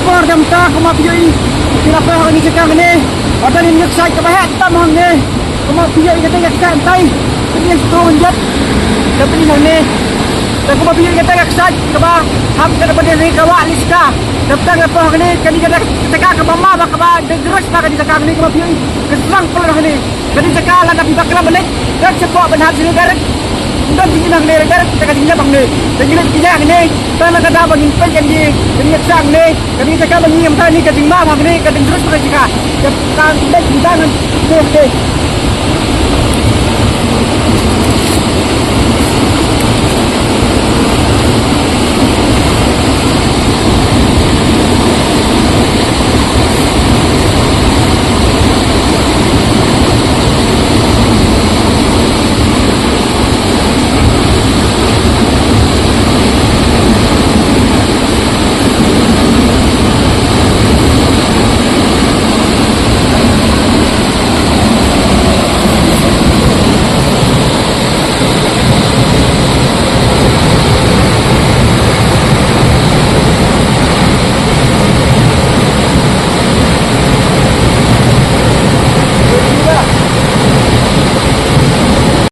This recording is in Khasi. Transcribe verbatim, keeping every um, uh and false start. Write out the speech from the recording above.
Por da mynta kumba phi ïohi, phi la poi ha kane ka jaka hangne. Haba ngin ïa kshaid kaba heh tam hangne. Kumba phi ïohi kata ka kshaid tai. Phi ïohi sto ngut. Te phi ïohi hangne. Te kumba phi ïohi kata ka kshaid kaba hap kata ba dei ka wah lei shaka. Te tang la poi hangne kane ka jaka kaba ma ba kaba dangerous ba kane ka jaka hangne kumba phi ïohi. Ka slang pynlong hangne. Kane jaka lada phi bakla ban leit, dang shapoh ban hap sini direct. Dang jingim hangne direct, jaka jingim hangne. Te ngi leit kine hangne, tang na ka daw ba ngin peit ïa ngi, ba ngin ïa kshaid hangne. Kane jaka ba ngi ïa mynta hangne ka jingma hangne, ka dangerous ba ka jaka. Ka tang dang jingdang hangne.